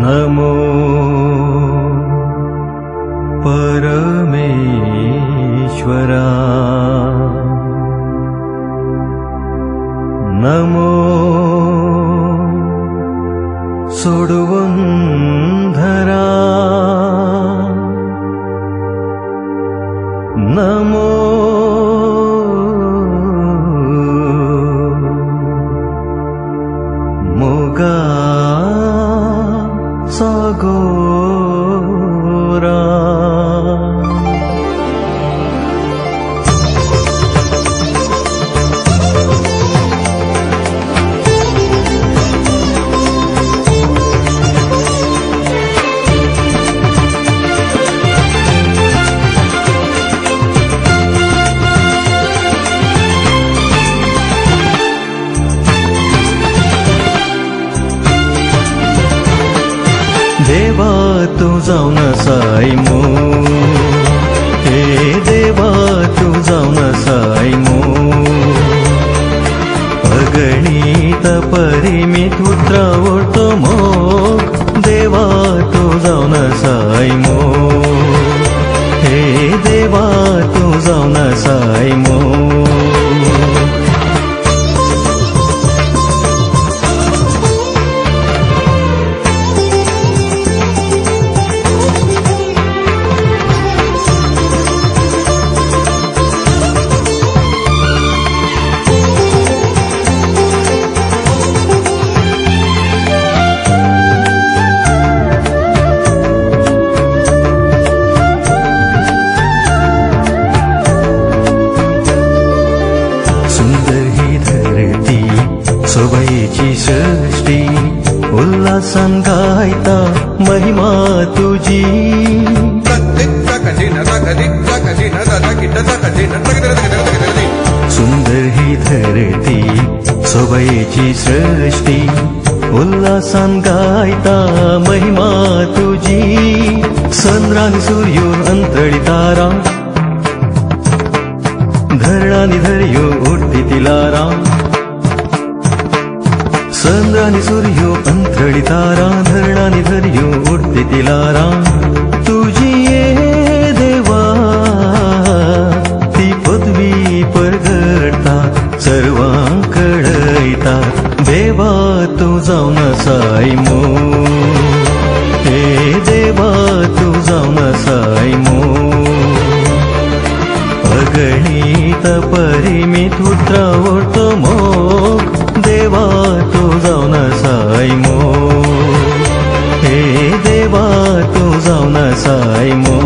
नमो परमेश्वरा नमो सोडुवंधरा नमो मोगा सागोरा। देवा तू जाऊन साई मो, हे देवा तू जाऊन साई मो। अगणित परिमित उतरावतो मोग, देवा तू जाऊन साई मो, हे देवा तू जाऊन साई मो। सुंदर ही धरती सोबईची सृष्टी, उल्हासान गायता महिमा तुझी। सुंदर ही धरती सोबईची सृष्टी, उल्हासान गायता महिमा तुझी। चंद्रानी सूर्यो अंतळी तारा, धरणानी धर्यो उडती ती लारा। चंद्रानी सूर्यो अंतळी तारा, धरणानी धर्यो उडती ती लारा। तुझी ये देवा ती पदवी परगडता, सर्वांक कळयता। देवा तू जावन साई मो, हे देवा तू जावन साई मो। अगणित परिमित उतरावतो मोग, देवा तू जावन साई मो, हे देवा तू जावन साई मो।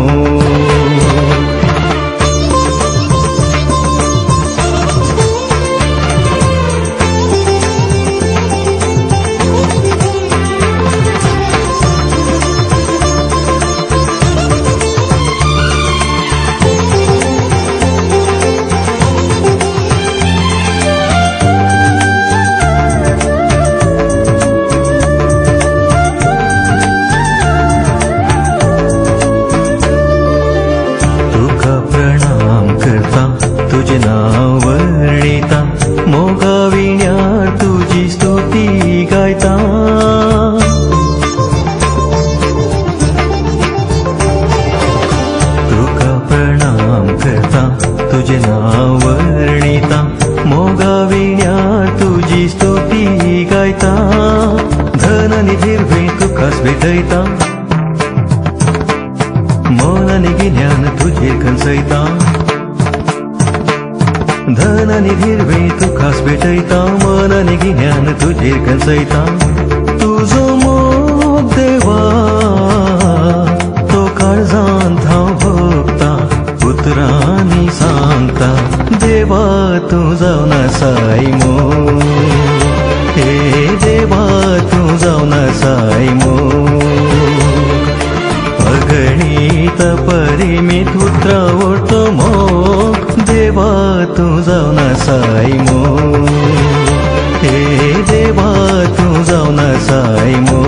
प्रणाम करता तुझे नाव वर्णिता, मोगा विण्यार तुझी स्तुती गायता। तुका प्रणाम करता तुझे नाव वर्णिता, मोगा विण्यार तुझी स्तुती गायता। धन निधिर्वे तुकाच भेटयता, मन आनी गिन्यान तुजेर खंचयता। धन आनी धीरवे तुकाच भेटयता, मन आनी गिन्यान तुजेर खंचयता। तुजो मोग देवा तो काळजांत हांव भोगता, उतरांनी सांगता। देवा तूं जावन साई मो, हे देवा तूं जावन साई मो। अगणित परिमित उतरावतो मोग, देवा तू जावन साई मो, हे देवा तू जावन साई मो।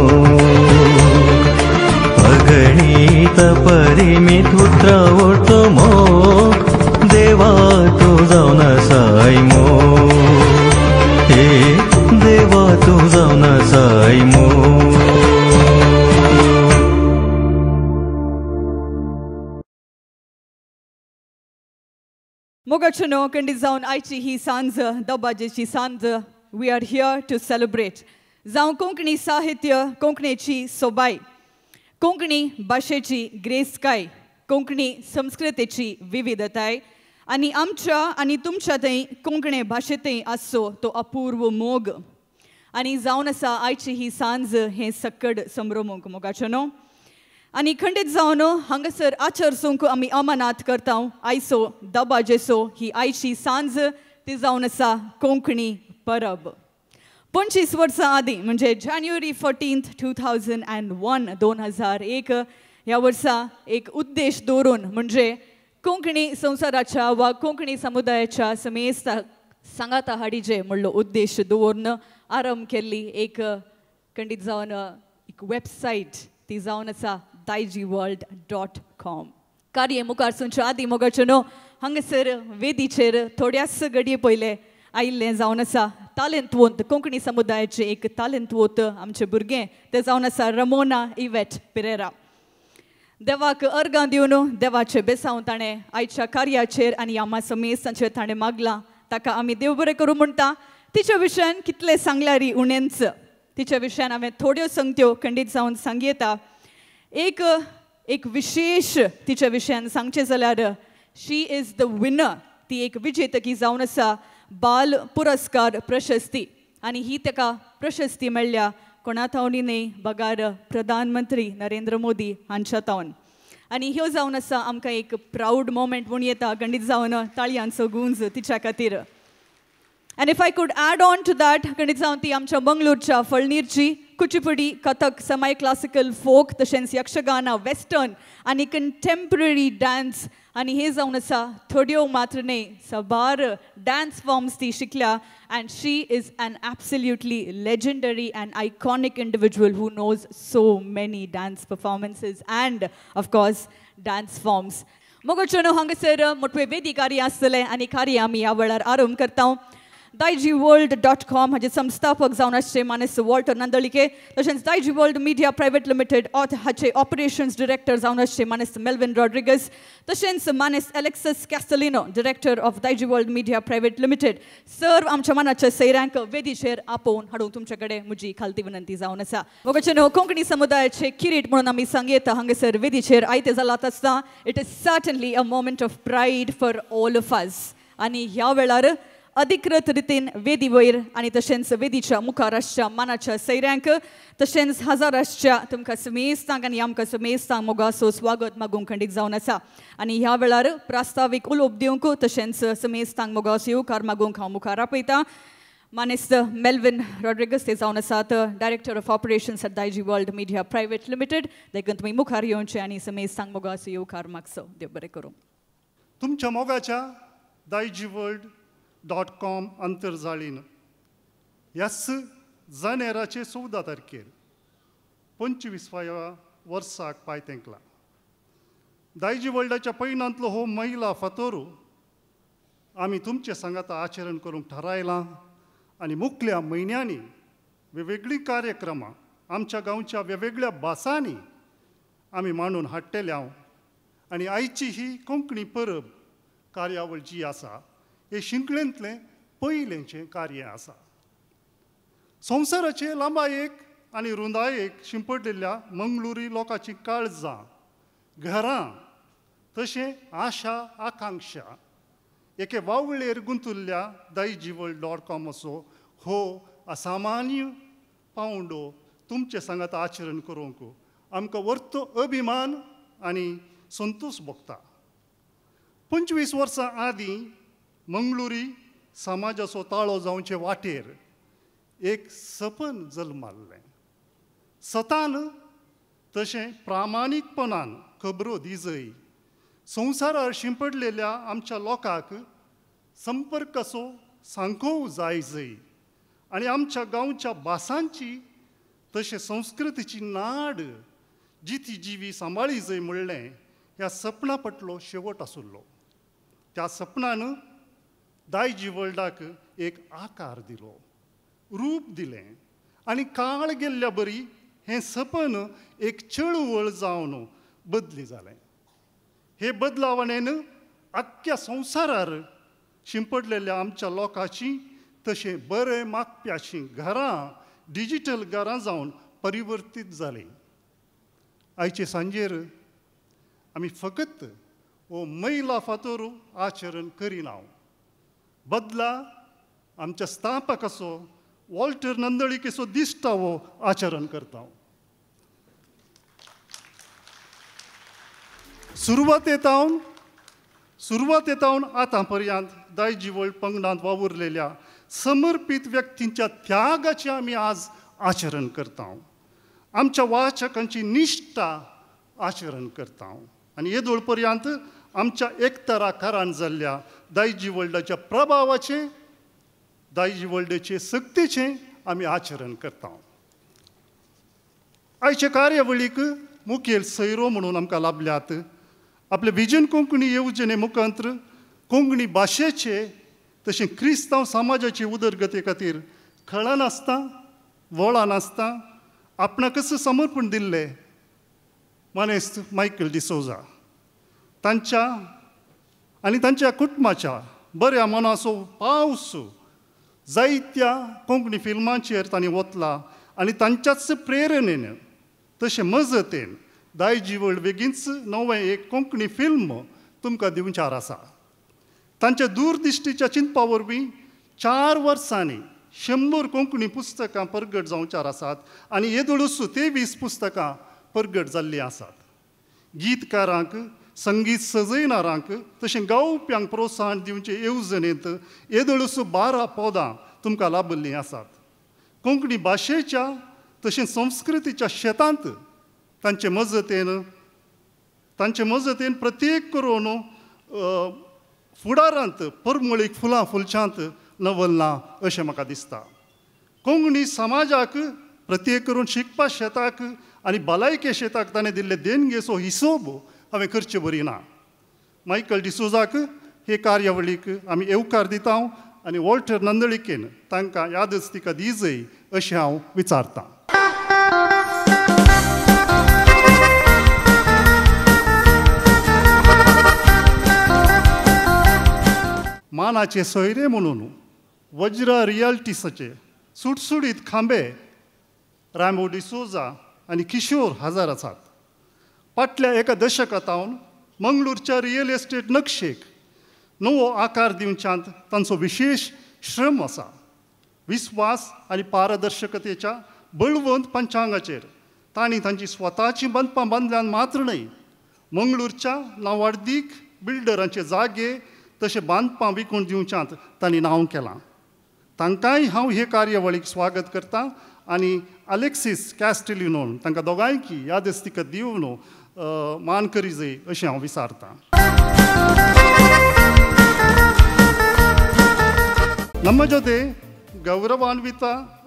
अगणित परिमित उतरावतो मोग, देवा तू जावन साई मो, हे देवा तू जावन साई मो। मोगाचेनो खंडीत जावन आयची ही सांज, दबाजेची सांज, we are here to celebrate जावं कोंकणी साहित्य, कोंकणीची सोबाय, कोंकणी भाशेची ग्रेसकाय, कोंकणी संस्कृतेची विविधताय आनी आमच्या आनी तुमच्या थंय कोंकणी भाशेंतय आसचो तो अपूर्व मोग आनी जावन आसा आयची ही सांज हें सक्कड संभ्रमूंक. मोगाचेनो आनी खंडीत जावन हांगासर आचरसूंक आमी अमानात करता आयचो दबाजेसो ही आयची सांज ती जावन आसा कोंकणी परब. 25 वर्सां आदीं म्हणजे जानेवारी 14, 2001 2001 ह्या वर्सा एक उद्देश दवरून म्हणजे कोंकणी संवसाराच्या वा कोंकणी समुदायाच्या समेस्त सांगाता हाडीचे म्हणलो उद्देश दवरून आरंभ केल्ली एक खंडीत जावन एक वेबसायट ती जावन आसा daijiworld.com. कार्य मुखार सरच्या आदीं मोगाचेनो हांगासर वेदीचेर थोड्याच घडये पयले आयिल्लें जावन आसा तालेंतवंत कोंकणी समुदायाचें एक तालेंतवंत आमचें भुरगें तें जावन आसा रमोना इवेट पिरेरा. देवाक अर्गां दिवन देवाचें बेसांव ताणें आयच्या कार्याचेर आनी आमा समेस्तांचेर ताणें मागलां, ताका आमी देव बरें करूं म्हणटा. तिच्या विशयान कितलें सांगल्यार उणेंच, तिच्या विशयान हांवें थोड्यो संगत्यो खंडीत जावन सांगयता. एक एक विशेश तिच्या विशयान सांगचें जाल्यार शी is the winner, ती एक विजेतकी जावन आसा बाल पुरस्कार प्रशस्ती आनी ही ताका प्रशस्ती मेळ्ळ्या कोणा थावनी न्हय बगार प्रधानमंत्री नरेंद्र मोदी हांच्या थावन. आनी ह्यो जावन आसा आमकां एक प्रावड मोमेंट म्हूण येता खंडीत जावन ताळयांचो गुंज तिच्या खातीर. And if I could add on to that, खंडीत जावन ती आमच्या मंगळूरच्या फळनीरची कुचिपुडी, कथक, समाय क्लासिकल, फोक तशेंच यक्षगाना, वेस्टर्न आनी कंटेम्पररी डान्स आनी हे जावन आसा थोड्यो मात्र न्हय साबार डान्स फॉर्म्स ती शिकल्या. And she is an absolutely legendary and iconic individual who knows so many dance performances and of course dance forms. मोगाचेनो हांगासर मोटवे वेदी कार्य आसतलें आनी कार्य आमी ह्या वेळार आरंभ करता. daijiworld.com हाजे संस्थापक जावन आसचे मानेस्त वॉल्टर नंदळिके, तशेंच Daiji World Media Private Limited हाचे ऑपरेशन्स डिरेक्टर जावन आसचे मानेस्त मेल्विन रॉड्रिगस, तशेंच मानेस्त Alexis Castelino director of Daiji World Media Private Limited. Sir आमच्या मनाच्या सैरांक वेदीचेर आपोवन हाडूंक तुमचे कडेन म्हजी खालती विनंती जावन आसा. मोगाचेनो कोंकणी समुदायाचे किरीट म्हणून आमी सांगयता हांगासर वेदीचेर आयते जालात आसता. It is certainly a moment of pride for all of us. आनी ह्या वेळार अधिकृत रितीन वेदी वयर आनी तशेंच वेदीच्या मुखार आसच्या मानाच्या सैऱ्यांक तशेंच हजार आसच्या तुमकां समेस्तांक आनी आमकां समेस्तांक मोगाचो स्वागत मागूंक खंडीत जावन आसा. आनी ह्या वेळार प्रास्तावीक उलोवप दिवंक तशेंच समेस्तांक मोगाचो येवकार मागूंक हांव मुखार आपयतां मानेस्त मेल्विन रॉड्रिगस, ते जावन आसात director of operations at Daiji World Media Private Limited. देखून तुमी मुखार येवचें आनी समेस्तांक मोगाचो येवकार मागचो. देव बरें करूं. तुमच्या मोगाच्या daijiworld.com अंतर्जाळीन ह्याच जानेराचे 14 तारखेर 25व्या वर्साक पांय तेंकला. दायजी वर्ल्डाच्या पयणांतलो हो महिला फातोरू आमी तुमचे सांगाता आचरण करूंक थारायलां आनी मुखल्या म्हयन्यांनी वेगवेगळीं कार्यक्रमां आमच्या गांवच्या वेगवेगळ्या भासांनी आमी मांडून हाडटले हांव. आनी आयची ही कोंकणी परब कार्यावळ जी आसा हे शिंकळेंतलें पयलेंचें कार्य आसा. संवसाराचे लांबायेक आनी रुंदायेक शिंपडिल्ल्या मंगळुरी लोकांची काळजां, घरां तशें आशा आकांक्षा एके वावळेर गुंतुल्ल्या daijiworld.com असो हो असामान्य पावंडो तुमचे सांगात आचरण करूंक आमकां वर्तो अभिमान आनी संतोश भोगता. 25 वर्सां आदीं मंगळुरी समाजाचो ताळो जावचे वाटेर एक सपन जल्माल्लें. सतान तशें प्रामाणीकपणान खबरो दिजय संवसारार शिंपडलेल्या आमच्या लोकांक संपर्काचो सांकोव जाय जय आनी आमच्या गांवच्या भासांची तशें संस्कृतीची नाड जिती जिवी सांबाळी जय म्हणलें ह्या सपना पटलो शेवट आसुल्लो. त्या सपनान दायजी वर्ल्डाक एक आकार दिलो, रूप दिलें आनी काळ गेल्ल्या बरी हें सपन एक चळवळ जावन बदली जालें. हे बदलावणेन आख्ख्या संवसारार शिंपडलेल्या आमच्या लोकांची तशें बरें मागप्याची घरां डिजिटल घरां जावन परिवर्तीत जालीं. आयचे सांजेर आमी फकत हो महिला फातोर आचरण करिना, बदला आमच्या स्थापकाचो वॉल्टर नंदळिकेचो दिश्टावो आचरण करता. सुरवातेतावन आतां पर्यंत दायजी वर्ल्ड पंगडांत वावुरलेल्या समर्पीत व्यक्तींच्या त्यागाचें आमी आज आचरण करता. आमच्या वाचकांची निश्ठा आचरण करता आनी येदोळ पर्यंत आमच्या एकताराकारान जाल्ल्या दायजी वर्ल्डाच्या प्रभावाचें, दायजी वर्ल्डाचे सक्तीचें आमी आचरण करता. आयचे कार्यावळीक मुखेल सैरो म्हणून आमकां लाभल्यात आपले विजन कोंकणी येवजणे मुखांत्र कोंकणी भाशेचे तशें क्रिस्तांव समाजाचे उदरगती खातीर खळां नासता वळां नासता आपणाकच समर्पण दिल्लें मानेस्त मायकल डिसोजा तांच्या आनी तांच्या कुटुंबाच्या बऱ्या मनाचो पावस जायत्या कोंकणी फिल्मांचेर तांणी वतला आनी तांच्याच प्रेरणेन तशें मजतेन दायजी वर्ल्ड बेगीनच नवें एक कोंकणी फिल्म तुमकां दिवचार आसा. तांच्या दूरदिश्टीच्या चिंतपा वरवीं 4 वर्सांनी 100 कोंकणी पुस्तकां परगट जावचार आसात आनी येदोळूच 23 पुस्तकां परगट जाल्लीं आसात. गीतकारांक, संगीत सजयणारांक तशें गावप्यांक प्रोत्साहन दिवचे येवजणेंत येदोळूच 12 पदां तुमकां लाभिल्लीं आसात. कोंकणी भाशेच्या तशें संस्कृतीच्या शेतांत तांचे मजतेन प्रत्येक करून फुडारांत परमळीक फुलां फुलच्यांत नवल ना अशें म्हाका दिसता. कोंकणी समाजाक प्रत्येक करून शिकपा शेताक आनी भलायके शेताक ताणें दिल्ले देणगेचो हिसोब हांवें करचे बरी ना. मायकल डिसोजाक हे कार्यावळीक आमी येवकार दिता आनी वॉल्टर नंदळिकेन तांकां यादच तिका दिजय अशें हांव विचारतां. मानाचे सोयरे म्हणून वज्रा रियल्टीसाचे सुटसुटीत खांबे रामो डिसोजा आनी किशोर हजर आसात. फाटल्या एका दशकांत मंगळूरच्या रियल एस्टेट नक्षेक नवो आकार दिवच्यांत तांचो विशेश श्रम आसा. विस्वास आनी पारदर्शकतेच्या बळवंत पंचांगाचेर तांणी तांची स्वताची बांदपां बांदल्यान मात्र न्हय, मंगळूरच्या नावाडदीक बिल्डरांचे जागे तशें बांदपां विकून दिवच्यांत तांणी नांव केलां. तांकांय हांव हे कार्यावळीक स्वागत करता आनी अलेक्सीस कॅस्टेलिनोन तांकां दोगांयकी यादस्तिका दिवन मान करी जाय अशें हांव विचारतां. ನಮ್ಮ ಜೊತೆ ಗೌರವಾನ್ವಿತ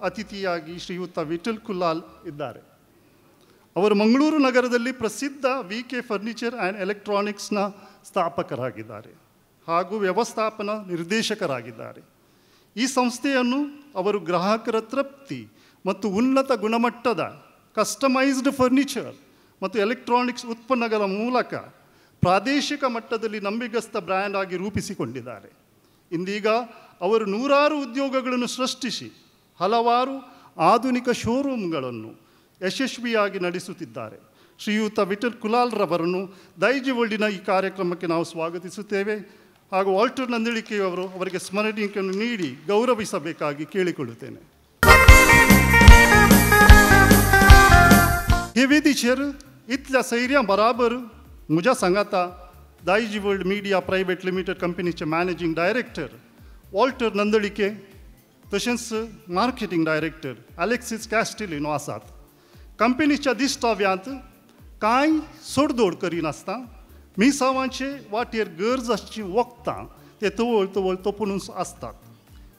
ಅತಿಥಿಯಾಗಿ ಶ್ರೀಯುತ ವಿಠಲ್ ಕುಲಾಲ್ ಇದ್ದಾರೆ. ಅವರು ಮಂಗಳೂರು ನಗರದಲ್ಲಿ ಪ್ರಸಿದ್ಧ ವಿ ಕೆ ಫರ್ನಿಚರ್ ಆ್ಯಂಡ್ ಎಲೆಕ್ಟ್ರಾನಿಕ್ಸ್ನ ಸ್ಥಾಪಕರಾಗಿದ್ದಾರೆ ಹಾಗೂ ವ್ಯವಸ್ಥಾಪನಾ ನಿರ್ದೇಶಕರಾಗಿದ್ದಾರೆ. ಈ ಸಂಸ್ಥೆಯನ್ನು ಅವರು ಗ್ರಾಹಕರ ತೃಪ್ತಿ ಮತ್ತು ಉನ್ನತ ಗುಣಮಟ್ಟದ ಕಸ್ಟಮೈಸ್ಡ್ ಫರ್ನಿಚರ್ ಮತ್ತು ಎಲೆಕ್ಟ್ರಾನಿಕ್ಸ್ ಉತ್ಪನ್ನಗಳ ಮೂಲಕ ಪ್ರಾದೇಶಿಕ ಮಟ್ಟದಲ್ಲಿ ನಂಬಿಗಸ್ತ ಬ್ರ್ಯಾಂಡ್ ಆಗಿ ರೂಪಿಸಿಕೊಂಡಿದ್ದಾರೆ. ಇಂದೀಗ ಅವರು ನೂರಾರು ಉದ್ಯೋಗಗಳನ್ನು ಸೃಷ್ಟಿಸಿ ಹಲವಾರು ಆಧುನಿಕ ಶೋರೂಮ್ಗಳನ್ನು ಯಶಸ್ವಿಯಾಗಿ ನಡೆಸುತ್ತಿದ್ದಾರೆ. ಶ್ರೀಯುತ ವಿಠಲ್ ಕುಲಾಲ್ರವರನ್ನು ದೈಜಿ ವರ್ಲ್ಡಿನ ಈ ಕಾರ್ಯಕ್ರಮಕ್ಕೆ ನಾವು ಸ್ವಾಗತಿಸುತ್ತೇವೆ ಹಾಗೂ ವಾಲ್ಟರ್ ನಂದಳಿಕೆಯವರು ಅವರಿಗೆ ಸ್ಮರಣೀಯವನ್ನು ನೀಡಿ ಗೌರವಿಸಬೇಕಾಗಿ ಕೇಳಿಕೊಳ್ಳುತ್ತೇನೆ. हे वेदीचेर इतल्या सैर्या बराबर म्हज्या सांगाता Daiji world media private limited कंपनीचे मॅनेजिंग डायरेक्टर वॉल्टर नंदळिके तशेंच मार्केटिंग डायरेक्टर अलेक्सीस कॅस्टेलिनो आसात. कंपनीच्या दिश्टाव्यांत कांय सोडदोड करिनासतना मिसावांचे वाटेर गरज आसची वखदां ते तवळ तवळ तोपुनूच आसतात.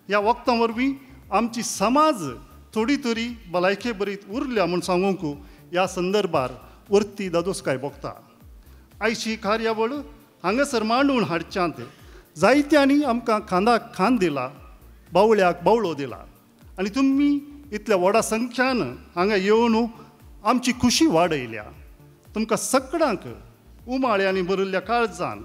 ह्या वखदां वरवीं आमची समाज थोडी तरी भलायके बरीत उरल्या म्हूण सांगूंक ह्या संदर्भार वरती दादोसकाय भोगता. आयची कार्यावळ हांगासर मांडून हाडच्यांत जायत्यांनी आमकां खांदाक खांद दिला, बावळ्याक बावळो दिला आनी तुमी इतल्या व्हडा संख्यान हांगा येवन आमची खुशी वाडयल्या. तुमकां सगळ्यांक उमाळ्यांनी भरिल्ल्या काळजान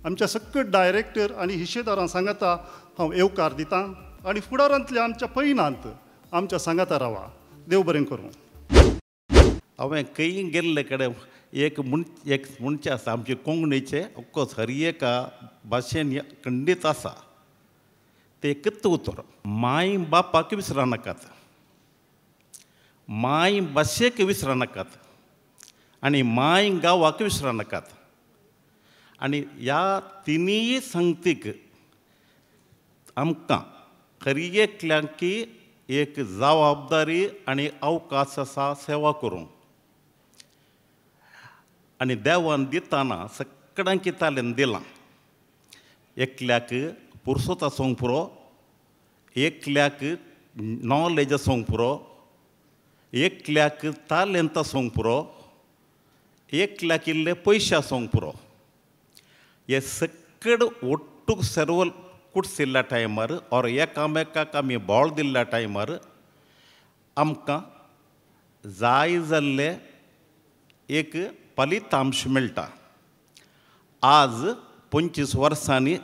आमच्या सकट डायरेक्टर आनी हिशेदारां सांगाता हांव येवकार दितां आनी फुडारांतल्या आमच्या पयनांत आमच्या सांगाता रावा. देव बरें करूं. हांवें खंय गेल्ले कडेन एक एक म्हणचें आसा, आमचे कोंकणीचे ऑफकोर्स हर एका भाशेन खंडीत आसा ते एकच उतर, माय बापाक विसरनाकात, माय भाशेक विसरनाकात आनी माय गांवाक विसरनाकात. आनी ह्या तिनूय संगतीक आमकां हर एकल्यांकी एक जबाबदारी आनी अवकाश आसा सेवा करूंक. आनी देवान दिताना सगळ्यांक तालेन दिलां, एकल्याक पुरसोत आसूंक पुरो, एकल्याक नॉलेज आसूंक पुरो, एकल्याक तालेंत आसूंक पुरो, एकल्याक इल्ले पयशे आसूंक पुरो. हे सगळे ಒಟ್ಟು ಸರ್ವ कुटसिल्ल्या टायमार ऑर एकामेकाक आमी बोळ दिल्ल्या टायमार आमकां जाय जाल्लें एक फलितांश मेळटा. आज 25 वर्सांनी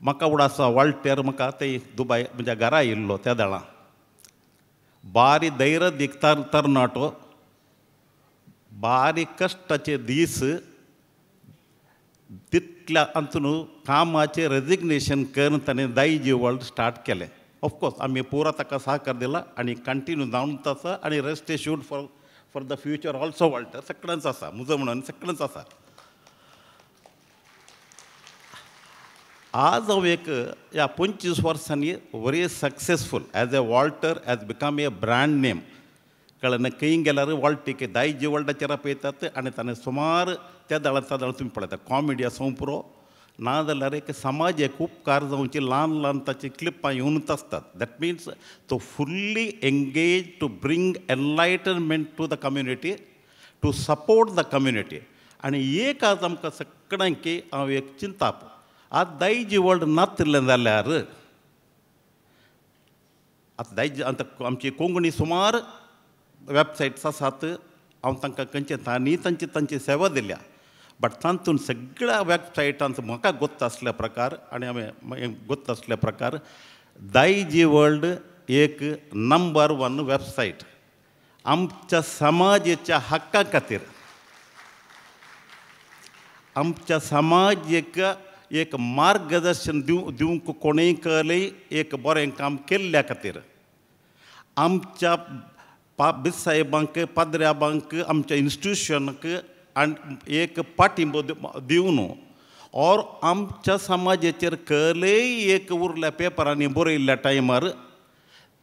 म्हाका उडासा वाल्टेर म्हाका ते दुबाय म्हज्या घरा आयिल्लो त्या दळां बारी धैर्य तरणाटो, बारीक कश्टाचे दीस तितल्या अंतून कामाचें रेजिग्नेशन करून ताणें दायजी वर्ल्ड स्टार्ट केलें. ऑफकोर्स आमी पुरा ताका सहकार दिला आनी कंटिन्यू जावन आसा आनी rest assured for the future also Walter सगळ्यांच आसा, म्हजो म्हणून सगळ्यांच आसा. आज हांव एक ह्या 25 वर्सांनी very successful as a Walter has become a brand name. कळ्ळें ना, खंय गेल्यार वॉल्टीक दायजी वर्ल्डाचेर पळयतात आनी ताणें सुमार त्या दळां त्या दळां तुमी पळयता कॉमेडी आसूं पुरो, ना जाल्यार एक समाजाक उपकार जावची ल्हान ल्हान ताची क्लिपां येवनूच आसतात. That means तो fully engage to bring enlightenment to the community, to support the community. आनी एक आज आमकां सगळ्यांक हांव एक चिंताप, आज दायजी वर्ल्ड नातिल्लें जाल्यार आतां दायजी आतां आमची कोंकणी सुमार वेबसायट्स आसात, हांव तांकां खंयचे तांणी तांची तांची सेवा दिल्या, बट तातूंत सगळ्या वेबसायटांत म्हाका गोत्त आसल्या प्रकार आनी हांवें गोत्त आसल्या प्रकार दायजी वर्ल्ड एक नंबर 1 वेबसायट आमच्या समाजाच्या हक्का खातीर, आमच्या समाजेक एक मार्गदर्शन दिवंक कोणेय कळय एक बरें काम केल्ल्या खातीर, आमच्या बिसाहेबांक पाद्र्याबांक आमच्या इन्स्टिट्युशनाक आनी एक पाठिंबो दिवन और आमच्या समाजाचेर कलय एक उरल्या पेपरांनी बरयल्ल्या टायमार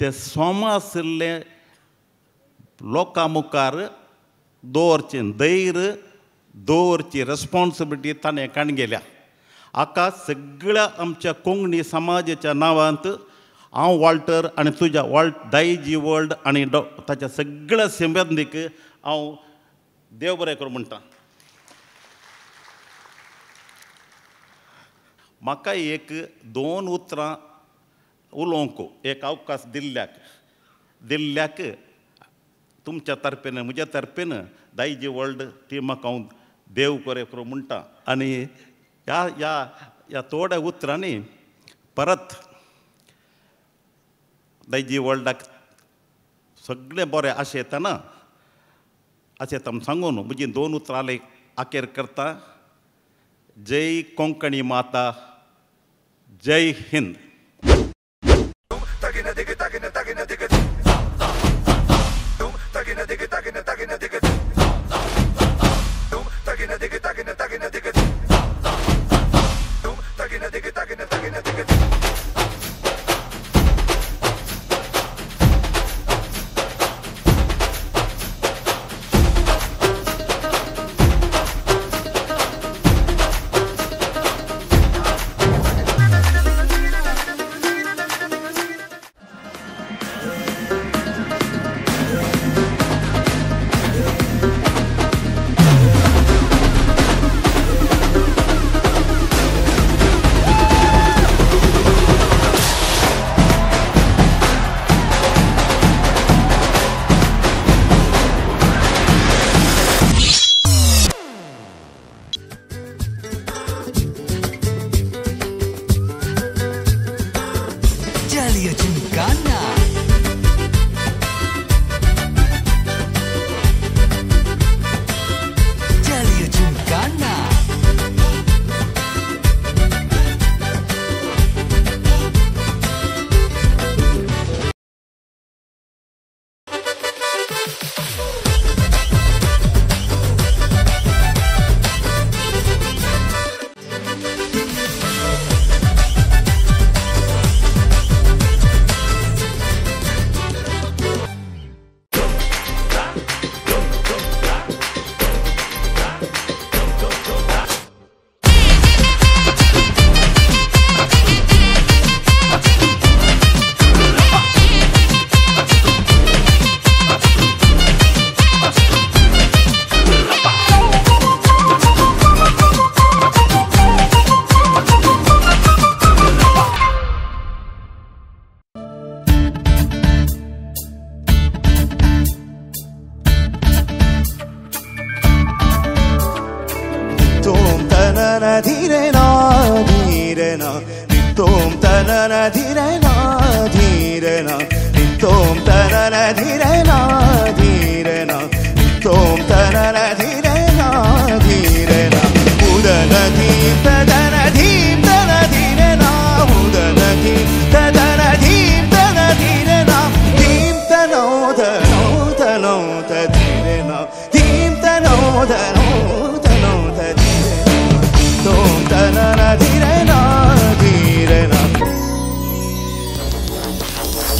ते सोमा आशिल्ले लोकां मुखार दवरचें धैर्य दवरची रेस्पॉन्सिबिलिटी ताणें काणगेल्या. हाका सगळ्या आमच्या कोंकणी समाजाच्या नांवांत हांव वॉल्टर आनी तुज्या दायजी वर्ल्ड आनी ताच्या सगळ्या संबंदीक हांव देव बरें करूं म्हणटा. म्हाका एक 2 उतरां उलोवंक एक अवकाश दिल्ल्याक तुमच्या तर्फेन म्हज्या तर्फेन दायजी वर्ल्ड टिमाक हांव देव बरें करूं म्हणटा. आनी ह्या ह्या ह्या थोड्या उतरांनी परत दायजी वर्ल्डाक सगळें बरें आशेतना आशेता सांगून म्हजी 2 उतरां आखेर करता. जय कोंकणी माता, जय हिंद. धीरे ना धीरे ना तोम तनन धीरे ना धीरे ना तोम तनन धीरे ना धीरे ना तोम तनन धीरे ना धीरे ना उदन धीम तदन धीम तन धीरे ना उदन धीम तदन धीम तन धीरे ना धीम तनो तनो तनो धीरे ना धीम तनो तनो तनो धीरे ना तोम तनन धीरे ना धीरे ना.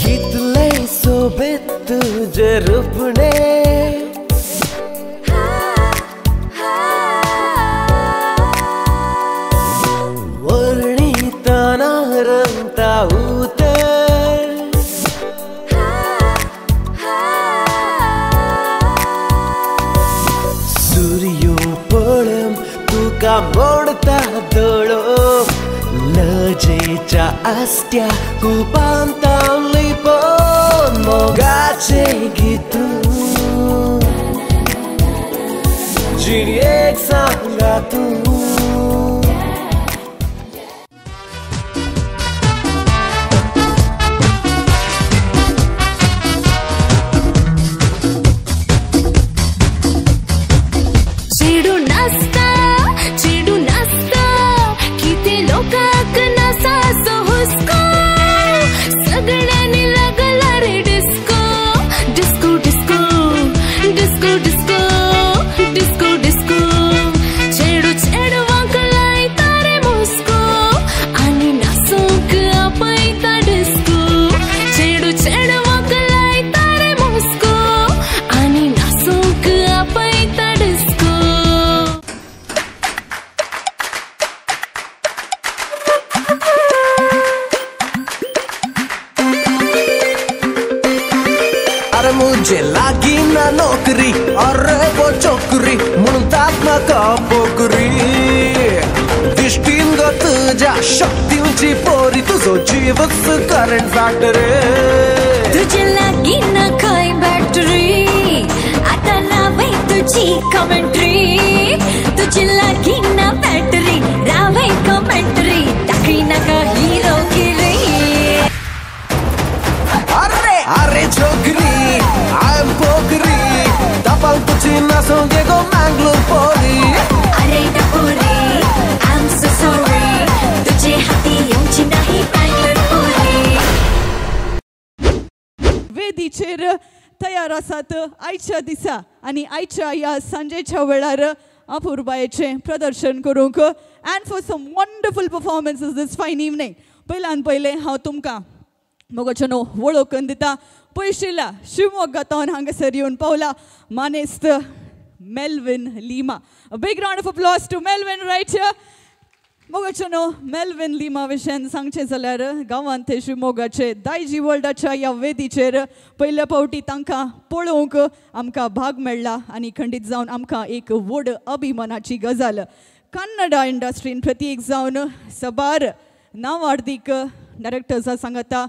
कितले सोबेत तुझे रूपणे वर्णितना रंगता उतर सूर्यो पळम तुका मोडता दोळो लजेच्या आस्त्या कुपांतां लिपोवन मोगाचे गीत जिणयेक सांगा तूं. चेडू नाचता किती लोकांक नासा असो हुस्को सगळ्यांनी लागला रे disco disco disco disco disco disco disco चेडू चेडवांक लायता रे मुस्को आनी नाचूंक आपयता डिस्को चेडू चेडवांक लायता रे मुस्को आनी नाचूंक आपयता डिस्को. मुझे लागी ना नौकरी अरे वो चोकरी म्हणतात म्हाका पोकरी दिश्टीन गो तुज्या शक्तींची पोरी तुजो जीवच करंट फॅक्टरी तुझे लागी ना खंय बॅटरी आता रावय तुजी कमेंट्री तुझे लागी ना बॅटरी रावय कमेंट्री दाखय नाका हिरो गिरी. अरे अरे छोकरी I am पोकरी तपाल तुझी नाचोंगे गो मंगलोर पोरी. अरे टपोरी I am so sorry तुझे हाती येवची नाही बँगलोर पोरी. वेदीचेर तयार आसात आयच्या दिसा आनी आयच्या ह्या सांजेच्या वेळार अपुरबायेचें प्रदर्शन करूंक and for some wonderful performances this fine evening. पयल्यान पयलें हांव तुमकां मोगाच्यानो वळखून दिता. पयशिल्ल्या शिवमोग्गातावन हांगासर येवन पावला मानेस्त Melvin Lima. A big round of applause to Melvin right here. मोगाच्यानो Melvin Lima विशयान सांगचें जाल्यार गांवांत ते शिवमोगाचे दायजी वर्ल्डाच्या ह्या वेदीचेर पयल्या फावटी तांकां पळोवंक आमकां भाग मेळ्ळा आनी खंडीत जावन आमकां एक व्हड अभिमानाची गजाल. कन्नडा इंडस्ट्रीन प्रत्येक जावन सबार नांवार्दीक डायरेक्टर्सां सांगता,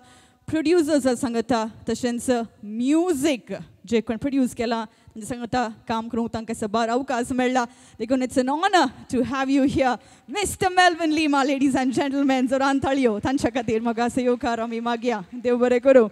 प्रोड्युसर्सां सांगता, तशेंच म्युजीक जे कोण प्रोड्यूस केलां तांचे सांगता काम करूंक तांकां सबार अवकाश मेळ्ळा. देखून it's an honour to have you here mister Melvin Lima. Ladies and gentlemen, जोरान ताळयो तांच्या खातीर म्हाका येवकार आमी मागया. देव बरें करूं.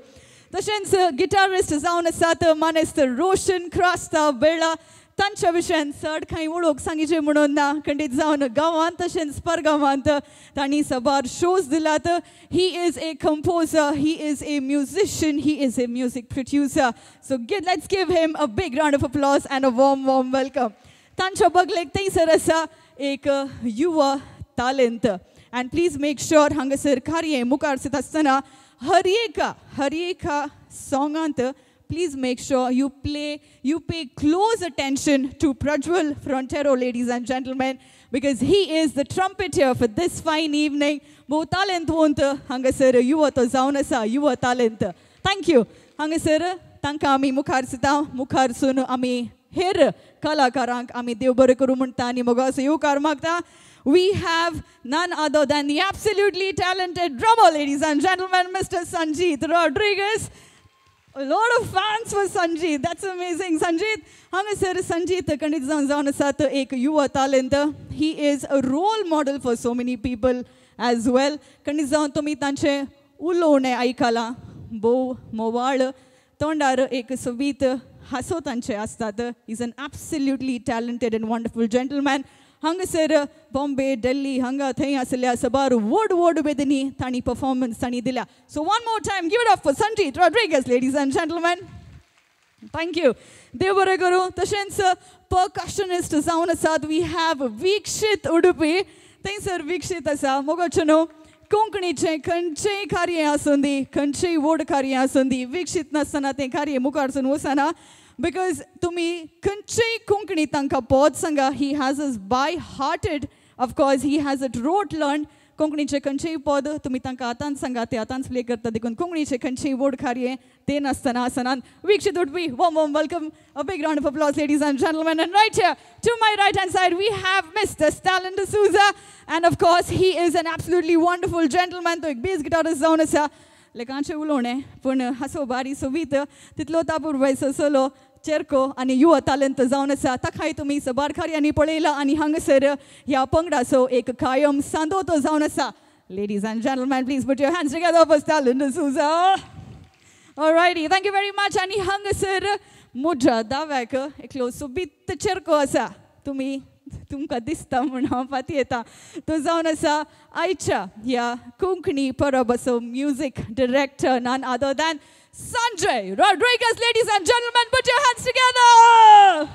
तशेंच गिटारिस्ट जावन आसात मानेस्त रोशन क्रास्ता बेळा. तांच्या विशयान चड कांय वळख सांगिचें म्हणून ना, खंडीत जावन गांवांत तशेंच परगांवांत तांणी सबार शोज दिलात. He is a composer, he is a musician, he is a music producer. So let's give him a big round of applause and a warm warm welcome. तांच्या बगलेक थंयसर आसा एक युवा talent. And please make sure हांगासर कार्य मुखार दिता आसतना हर एका सोंगांत please make sure you pay close attention to Prajwal Frontero, ladies and gentlemen, because he is the trumpeter for this fine evening. Bo talentwant hangasar yuva to जावन आसा युवा talent. Thank you. हांगासर तांकां आमी मुखार दिता. मुखार सून आमी हेर कलाकारांक आमी देव बरें करूं म्हणटा आनी मोगाचो येवकार मागता. We have none other than the absolutely talented drummer, ladies and gentlemen, Mr. Sanjeet Rodriguez. A lot of fans for Sanjeet. That's amazing. Sanjeet, हांगासर संजीत खंडीत जावन जावन आसात एक युवा talent. He is a role model for so many people as well. खंडीत जावन तुमी तांचें उलोवणें आयकलां, भोव मोवाळ, तोंडार एक सोबीत हांसो तांचे आसतात. Is an absolutely talented and wonderful gentleman. हांगासर बॉम्बे, दिल्ली हांगा थंय आसल्या सबार व्हड व्हड वेदनी तांणी परफॉर्मन्स तांणी दिल्या. So one more time give it up for Sanjeet Rodrigues, ladies and gentlemen. Thank you. देव बरें करूं. तशेंच पर्कशनिस्ट जावन आसात we have Vikshit Udupi. थंयसर विक्षीत आसा. मोगाचो न्हू कोंकणीचें खंयचेंय कार्य आसूं दी, खंयचेंय व्हड कार्य आसूं दी, विक्षीत नासतना तें कार्य मुखारसून वचना. Because तुमी खंयचेय कोंकणी तांकां पद सांगा, he has is by hearted. Of course he has it rote learn. कोंकणीचें खंयचेय पद तुमी तांकां आतांच सांगा, ते आतांच प्ले करता. देखून कोंकणीचें खंयचेय व्हड कार्य ते नासतना आसना. Vikshit Udupi, warm warm welcome. A big round of applause, ladies and gentlemen. And right here, to my right hand side, we have Mr. Stalin D'Souza. And of course, he is an absolutely wonderful gentleman. तो एक bass guitarist जावन आसा. लेकांचें उलोवणें पूण हांसो बारी सोबीत, तितलो तापूर सोलो चेरको आनी युवा तालंत जावन आसा. ताकाय तुमी सबार कार्यांनी पळयला आनी हांगासर ह्या पंगडाचो एक कायम सांदो तो जावन आसा. Ladies and gentlemen, please put your hands together for Stalin D'Souza. Alrighty, thank you very much. आनी हांगासर म्हज्या दाव्याक एकलो सोबीत चेरको आसा. तुमी तुमकां दिसता म्हूण हांव पातयेता. तो जावन आसा आयच्या ह्या Konkani परबाचो music director, none other than Sanjay Rodrigues. Ladies and gentlemen, put your hands together.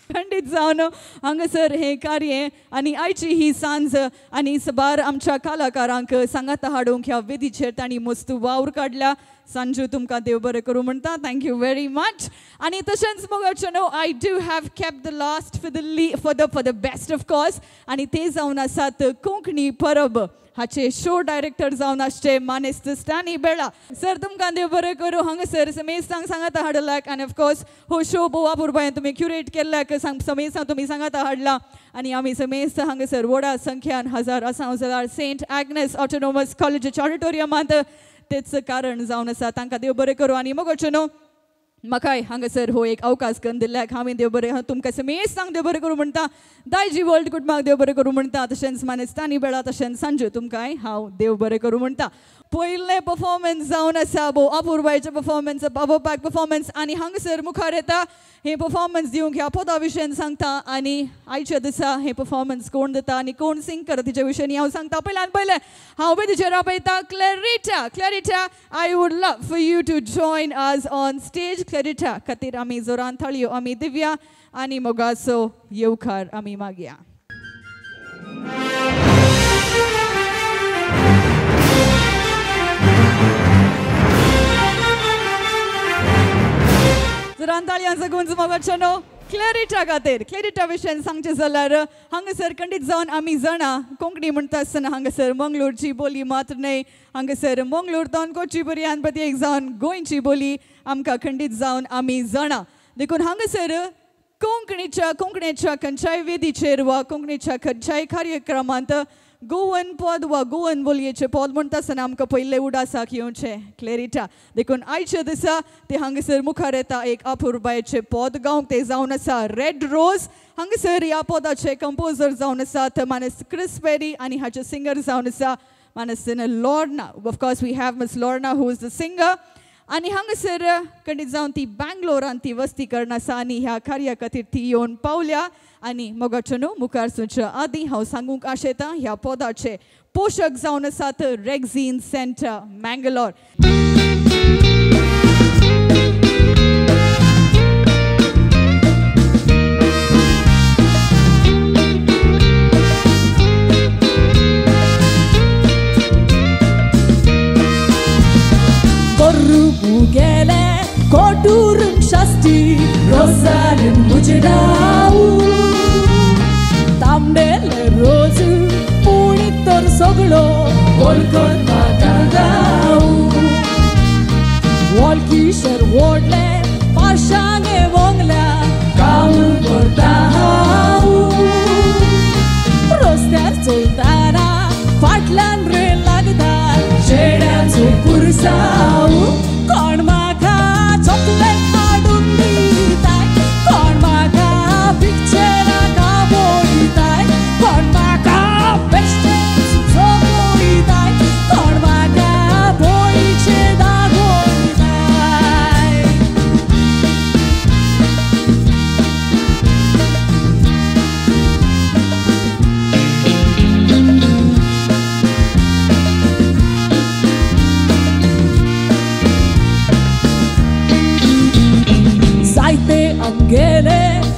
खंडीत जावन हांगासर हें कार्य आनी आयची ही सांज आनी सबार आमच्या कलाकारांक सांगाता हाडूंक ह्या वेदीचेर तांणी मस्त वावर काडल्या. संजू, तुमकां देव बरें करूं म्हणटा. Thank you very much. आनी तशेंच मोगाचो न्हू, I do have kept the last for the best of course. आनी ते जावन आसात कोंकणी परब हाचे शो डायरेक्टर जावन आसचे मानेस्त स्टॅनी बेळा सर. तुमकां देव बरें करूं. हांगासर समेस्तांक सांगाता हाडल्याक आनी ऑफकोर्स हो शो भोव अपुरबायेन तुमी क्युरेट केल्ल्याक समेस्तांक तुमी सांगाता हाडला. आनी आमी समेस्त हांगासर व्हडा संख्यान हजार असाव जाल्यार सेंट एग्नेस ऑटोनॉमस कॉलेजीच्या ऑडिटोरियमांत तेच कारण जावन आसा. तांकां देव बरें करूं. आनी मोगाचो न्हू, म्हाकाय हांगासर हो एक अवकाश करून दिल्ल्याक हांवें देव बरें तुमकां समेस्तांक देव बरें करूं म्हणटा. दायजी वर्ल्ड कुटुंबाक देव बरें करूं म्हणटा. तशेंच मानेस्तांनी बेळा, तशेंच सांजू तुमकांय हांव देव बरें करूं म्हणटा. पयलें परफॉर्मन्स जावन आसा भोव अपुरबायेचें परफॉर्मन्स, पावोपाक परफॉर्मन्स. आनी हांगासर मुखार येता हें परफॉर्मन्स दिवंक ह्या पदा विशयन सांगता. आनी आयच्या दिसा हें परफॉर्मन्स कोण दिता आनी कोण सिंग करता तिच्या विशयन हांव सांगता. पयल्यान पयलें हांव वेदीचेर आपयता Clarita. Clarita, I would love for you to join us on stage. Clarita खातीर आमी जोरान थाळयो आमी दिव्या आनी मोगाचो येवकार आमी मागया. जोरान ताळयांचो गुंज मोगाचो न्हू क्लॅरिटा खातीर. क्लॅरिटा विशयान सांगचें जाल्यार हांगासर खंडीत जावन आमी जाणा कोंकणी म्हणटा आसतना हांगासर मंगळूरची बोली मात्र न्हय, हांगासर मंगळूर तावन कोची पर्यंत प्रत्येक जावन गोंयची बोली आमकां खंडीत जावन आमी जाणा. देखून हांगासर कोंकणीच्या कोंकणीच्या खंयच्याय वेदीचेर वा कोंकणीच्या खंयच्याय कार्यक्रमांत गोवन पद वा गोवन बोलयेचें पद म्हणटा आसतना आमकां पयलें उडासाक येवचें क्लॅरिटा. देखून आयच्या दिसा ते हांगासर मुखार येता एक अपुरबायेचें पद गावंक, तें जावन आसा रेड रोज. हांगासर ह्या पदाचे कंपोजर जावन आसात मानेस्त क्रिस पेरी आनी हाचे सिंगर जावन आसा मानेस्त Lorna. Of course we have Miss Lorna who is the singer. आनी हांगासर खंडीत जावन ती बँगलोरान ती वस्ती करून आसा आनी ह्या कार्या खातीर ती येवन पावल्या. आनी मोगाचो न्हू मुखार सरच्या आदीं हांव सांगूंक आशेता ह्या पदाचे पोशक जावन आसात Rexine centre Mangalore. Gele koturum shasti rosarin mujrau tamdele rozu punitor soglo Kolkata dau Walkisher wodle pashange wongla kaun kortau Roster choltana fatlan re lagda chedacho pursau. Con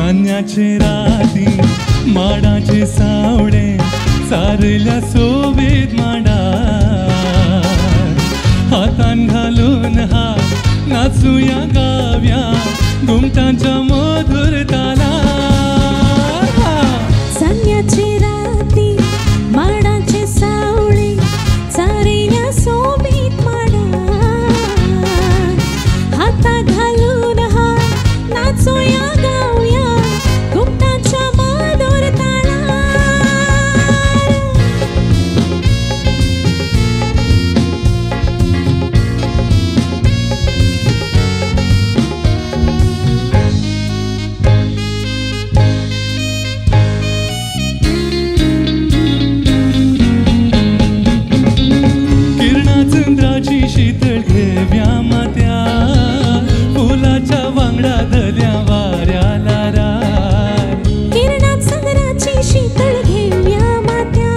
चान्याचे राती माडाचे सावळे सारल्या सोबीत माडार हातान घालून हात नाचुया गाव्या घुमटांच्या मधुर तालार. चान्याचे राती माडाचे सावळे सारल्या सोबीत माडार हाता घालून हात नाचुया गावया घुमटांच्या मधुर तालार. किरणा चंद्राची शीतळ घेव्या मात्या फुलाच्या वांगडा धल्या वाऱ्या लारार. किरणा चंद्राची शीतळ घेव्या मात्या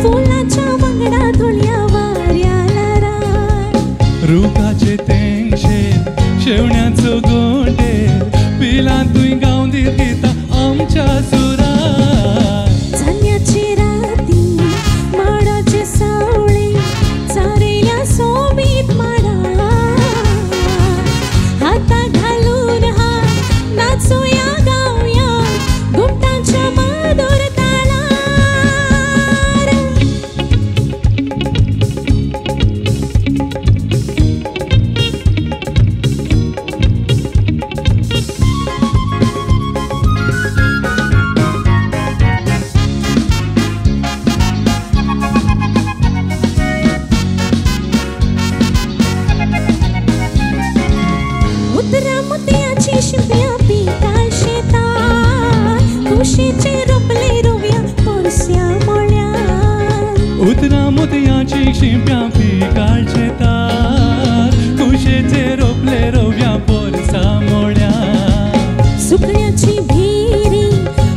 फुलाच्या वांगडा धुल्या वाऱ्या लारार. रुखाचे तेंगशे शेवण्याचो गोंडे पिलांतूय गावंदीर दिता आमच्या सुरार. चान्याचे राती माडाचे सावळे सारल्या सोबीत माडार हाता घालून हात नाचुया गावया घुमटांच्या मधुर तालार. उतरा मोतयाची शिंप्या पिकाळ शेतार कुशीचे रोपले रोव्या पोरस्या मळ्यार. उतरा मोतयाची शिंप्या पिकाळ शेतार कुशेचे रोपले रोव्या पोरसा मोळ्यार. सुकण्याची भिरी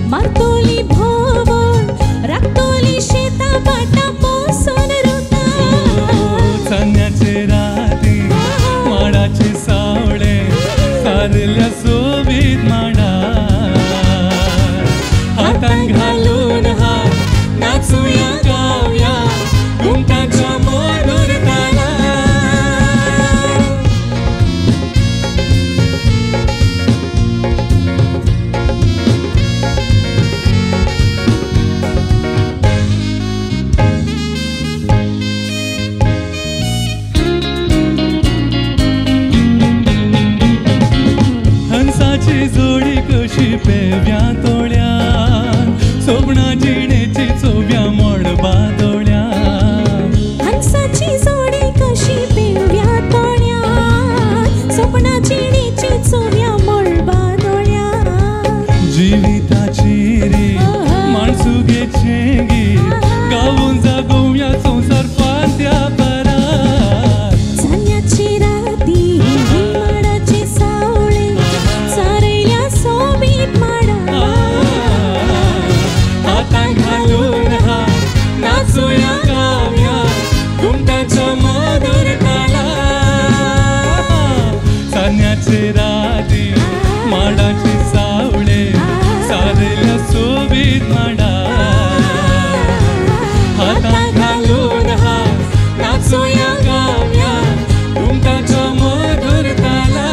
मारतोली भोवर राखतोली शेता बाटा पोसून रोता. चान्याचे राती माडाचे सावळे सारल्या सोबीत माडार हातान घालून हात नाचुया गावया घुमटांच्या मधुर तालार. हंसाची जोडी कशी पेव्या तोळ्यान सोबणा जिणेची चोव्या मळबा दोळ्यान. हंसाची जोडी कशी पेव्या तोळ्यान सोबणा जिणेची चोव्या मळबा दोळ्यान. जिविताची री माणसुगेचे गीत गावून जागोवया संवसार फांत्या परार. चान्याची राती माडाचे सावळे सारल्या सोबीत माडार हातान घालून हात नाचुया गावया घुमटांच्या मधुर तालार. चान्याचे राती माडाचे सावळे सारल्या सोबीत माडार हातान घालून हात नाचुया गावया घुमटांच्या मधुर तालार.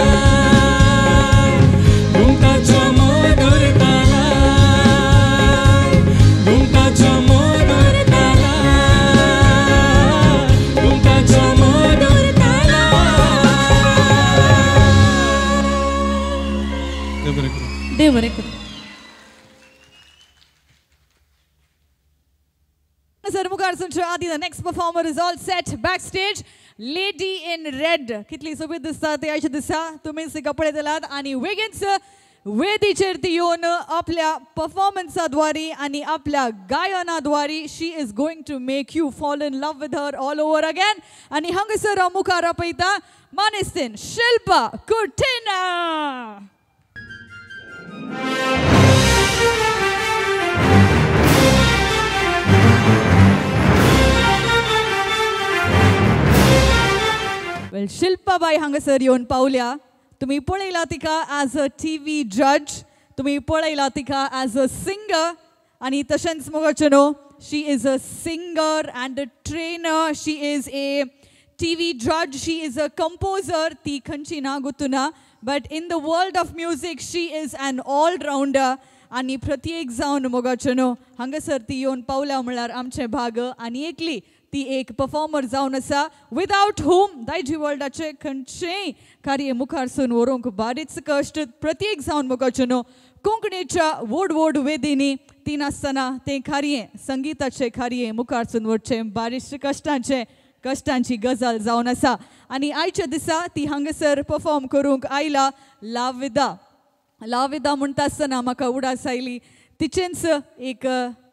घुमटांच्या मधुर तालार. घुमटांच्या मधुर तालार. घुमटांच्या मधुर तालार. देव बरें करूं. सर मुखार सुनच्या आदी the next performer is all set back stage. Lady in red कितली सोबीत दिसता ते आयच्या दिसा तुमी कपडे दिलात आनी वेगींच वेदीचेर ती येवन आपल्या परफॉर्मन्साद्वारे आनी आपल्या गायनाद्वारे she is going to make you fall in love with her all over again. आनी हांगासर हांव मुखार आपयता मानेस्तीन शिल्पा कुटिना. वेल शिल्पाबाई हांगासर येवन पावल्या. तुम्ही पळयला तिका एज अ टीव्ही जज. तुमी पळयला तिका एज अ सिंगर आनी तशेंच मोगाचे न्हू she is a singer and a trainer, she is a TV judge, she is a composer. ती खंयची ना गुतुना, but in the world of music she is an all-rounder. आनी प्रत्येक जावन मोगाचे न्हू हांगासर ती येवन पावल्या म्हळ्यार आमचें भाग आनी एकली ती एक परफॉर्मर जावन आसा विदावट हुम दायजी वर्ल्डाचें खंयचेंय कार्य मुखारसून व्हरूंक बारीच कश्ट. प्रत्येक जावन मोगाचे न्हू कोंकणीच्या व्हड व्हड वेदींनी ती नासतना तें कार्य संगीताचें कार्य मुखारसून व्हरचें बारीच कश्टांचें कश्टांची गजाल जावन आसा. आनी आयच्या दिसा ती हांगासर परफॉर्म करूंक आयला लाविदा. लाविदा म्हणटा आसतना म्हाका उडास आयली तिचेंच एक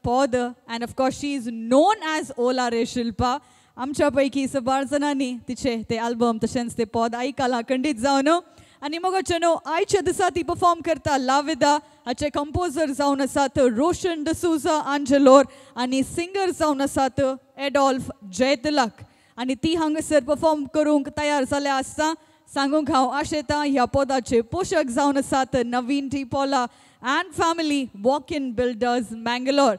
पद and of course she is known as Ola Re Shilpa. आमच्या पैकी सबार जाणांनी तिचे ते आल्बम तशेंच ते पद आयकलां खंडीत जावन. आनी मोगाचे न्हू आयच्या दिसा ती परफॉर्म करता लाविदा. हाचे कंपोजर जावन आसात रोशन डिसोजा आंजलोर आनी सिंगर जावन आसात एडॉल्फ जयतिलक. आनी ती हांगासर परफॉर्म करूंक तयार जाल्या आसता सांगूंक हांव आशेतां ह्या पदाचे पोशक जावन आसात Naveen T Paula and family, walk in builders, Mangalore.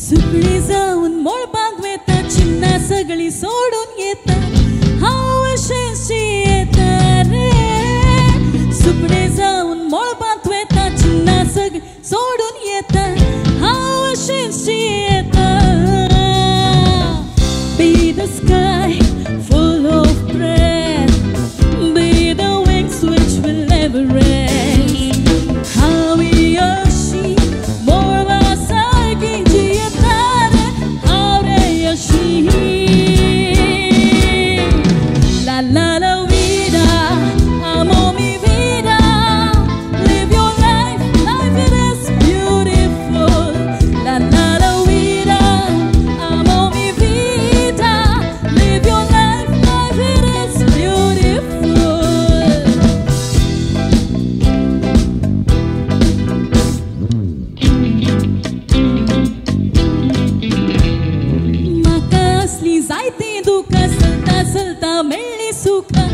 सुकणी जावन मळबाक वेता चिन्ना सगळी सोडून येता हांव अशेंच येता रे. सुकणें जावन मळबाक वेता चिन्ना सगळी सोडून येता हांव अशेंच येता. Be the sky full of breath, be the wings which will never rest. हांव अशी मळबा सारकी जियेता रे हांव रे अशी. La la la vida, amo mi vida. Live your life, life it is beautiful. La la la vida, amo mi vida. Live your life, life it is beautiful. म्हाका असली जायतीं दुकां चलता चलता मेळ्ळी सुखां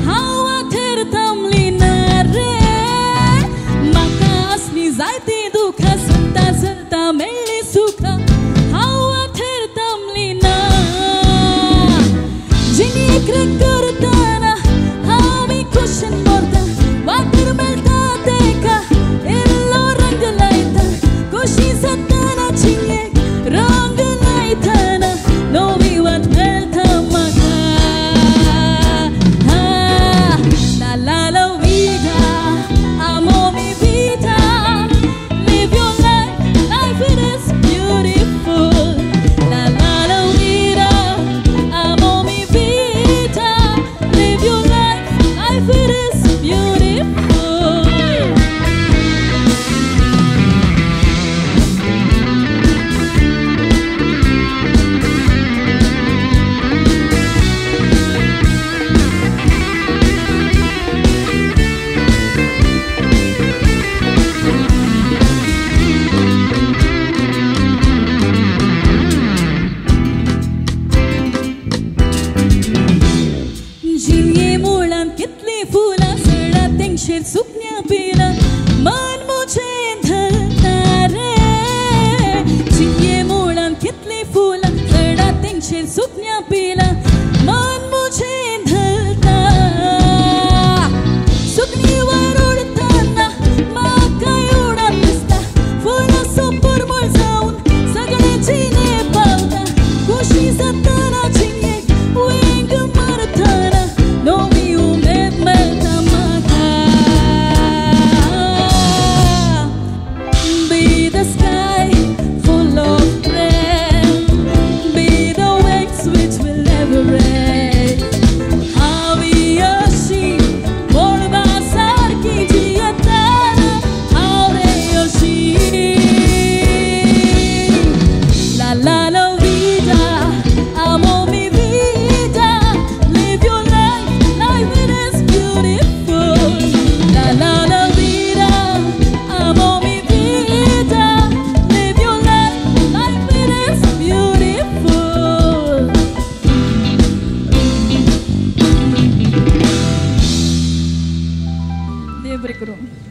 हांव आखेर थांबली ना रे. म्हाका असली जायतीं दुकां चलता चलता मेळ्ळी सुखां हांव आखेर थांबली ना. जिणेक करतना हांव खुशीन मरता वाटेर मेळटा तेका इल्लो रंग लायता खुशी जातना जिणेक रंग लायतना नवी वाट मेळटा म्हाका. La la la vida, amo mi vida. Live your life, life it is beautiful. La la la vida, amo mi vida. Live your life, life it is beautiful. जिये मुळांत कितलीं फुलां सडा तेंगशेर सुकण्या पिलां मन म्हजें धरता रे. जिये मुळांत कितलीं फुलां सडा तेंगशेर सुकण्या पिलां मन म्हजें धरता. सुकणीं वयर उडटना म्हाका उडान दिसता फुलां परमळ जावन सगळें जिणे पावता खोशी जातना जिणेक वेंग मारतना नवी उमेद मेळटा म्हाका. करूं.